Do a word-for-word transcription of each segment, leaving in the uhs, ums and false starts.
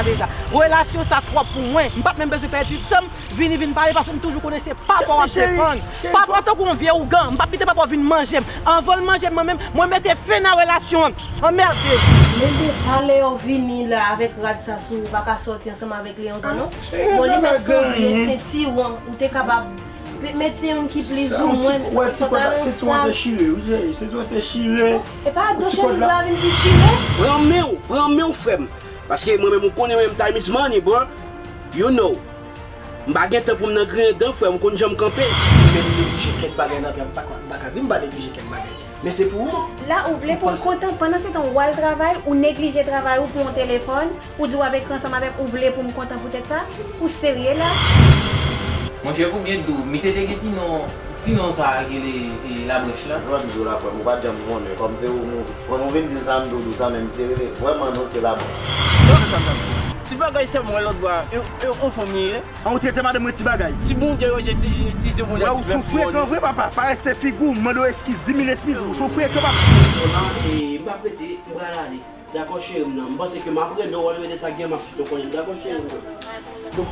Deja. Relasyon sa twòp pou mwen. M pa t menm bezwen pèdi tan m vini vin pale paske m toujou konnen se papa w ap defann. Papa w tankou yon vye ougan. M p ap kite papa w vin manje m. Anvan l manje m, mwen menm, mwen mete fen nan relasyon an. Anmède. Bebe, talè w vini la avèk rad sa sou ou, pa ka sòti ansanm avèk li ankò non. Bon, li mèt se yon vye sentiwon, ou te kapab pe-, mete yon ki plizoumwen, pantalon sal. Sentiwon te chire, wi, sentiwon te chire. E pa do chemiz la vin pi chire? Pran men w, pran men w, frè m. Paske mwen menm, ou konnen mwen, time is money, bro. You know. M pa gen tan pou m nan griyen dan, frè m, ou konn jan m kanpe. Mwen neglije kèk bagay nan vi a, m pa ka, m pa ka di m pa neglije kèk bagay. Men se pou ou. La, ou vle pou m kontan, pandan se tan ou al travay, ou neglije travay ou pou yon telefòn, ou di w ap ekri ansanm avè m, ou vle pou m kontan poutèt sa? Ou serye la? Monchè, konbyen dou, misye te gen ti non, ti non sa a ki rele, e, Labranch la? Jan m di w la, frè m, ou pa t janm konnen, kòm se ou, nou, kòm ou vin di l sa, m di w, di w sa, men misye rele vrèman non, se Labranch. Non, sa, sa, ti bagay sa m wè lòt bò a, e, e, on fanmi ye. An, ou trete madanm mwen ti bagay. Ti Bondye yo ye, ti, ti, ti Bondye. Wè, ou sou frekan vre, papa. Parèt se figi w, m mande w eskiz, di mil eskiz, ou sou frekan, papa. Konan, e, m p ap rete, m pral ale. Dakò, cheri m nan. M panse ke m ap rele w, w al rele sa gen m ap fè w konnen. Dakò, cheri m nan. Bon,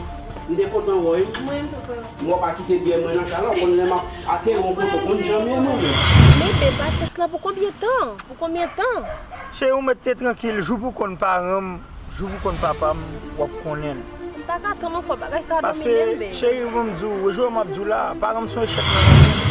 m te kontan wè w, wi. Mwen tou, frè. M wè w pa kite byè mwen nan chalè, w konn lè m ap ateri yon kote, w konn jan m ye mwen menm. Men, men pasyans lan pou konbyen tan? Pou konbyen tan? Cheri, ou mèt te trankil, jou pou konn paran m, jou pou konn papa m, w ap konnen l. M pa ka tann ankò, bagay sa domine m, baby. Pase, cheri, ban m di w, rejwe m ap di w la, paran m se yon echèk nan lavi m.